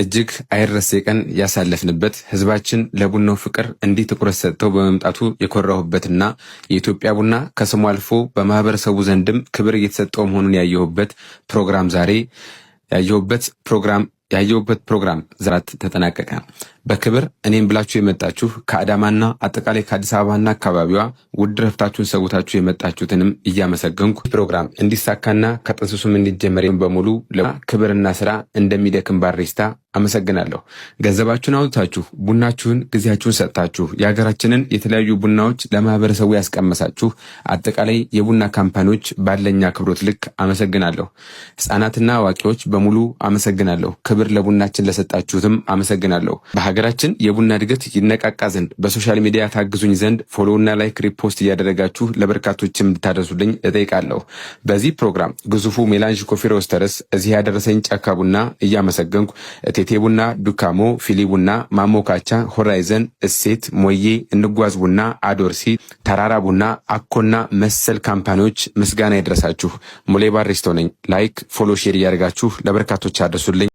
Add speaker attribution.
Speaker 1: እጅግ አይረሴ ቀን ያሳለፍንበት፣ ህዝባችን ለቡናው ፍቅር እንዲህ ትኩረት ሰጥተው በመምጣቱ የኮራሁበትና የኢትዮጵያ ቡና ከስሙ አልፎ በማህበረሰቡ ዘንድም ክብር እየተሰጠው መሆኑን ያየሁበት ፕሮግራም ዛሬ ያየሁበት ፕሮግራም ዛሬ ተጠናቀቀ። በክብር እኔም ብላችሁ የመጣችሁ፣ ከአዳማና አጠቃላይ ከአዲስ አበባና አካባቢዋ ውድ ረፍታችሁን ሰውታችሁ የመጣችሁትንም እያመሰገንኩ፣ ፕሮግራም እንዲሳካና ከጥንስሱም እንዲጀመር በሙሉ ክብርና ስራ እንደሚደክም ባሪስታ አመሰግናለሁ። ገንዘባችሁን አውጥታችሁ፣ ቡናችሁን፣ ጊዜያችሁን ሰጥታችሁ የሀገራችንን የተለያዩ ቡናዎች ለማህበረሰቡ ያስቀመሳችሁ አጠቃላይ የቡና ካምፓኒዎች ባለኝ አክብሮት ልክ አመሰግናለሁ። ህጻናትና አዋቂዎች በሙሉ አመሰግናለሁ። ክብር ለቡናችን ለሰጣችሁትም አመሰግናለሁ። በሀገራችን የቡና እድገት ይነቃቃ ዘንድ በ social media ታግዙኝ ዘንድ follow ና like፣ repost እያደረጋችሁ ለበርካቶችም እንድታደርሱልኝ እጠይቃለሁ። በዚህ ፕሮግራም ግዙፉ ሜላንዥ Coffee Roasters፣ እዚህ ያደረሰኝ ጫካ ቡና እያመሰገንኩ፣ እቴቴ ቡና፣ ዱካሞ፣ ፊሊ ቡና፣ ማሞካቻ፣ ሆራይዘን፣ እሴት፣ ሞዬ፣ እንጓዝ ቡና፣ አዶርሲ፣ ተራራ ቡና፣ አኮና መሰል ካምፓኒዎች ምስጋና ይድረሳችሁ። ሙሌ ባሪስቶ ነኝ። Like፣ follow፣ share እያደረጋችሁ ለበርካቶች አድርሱልኝ።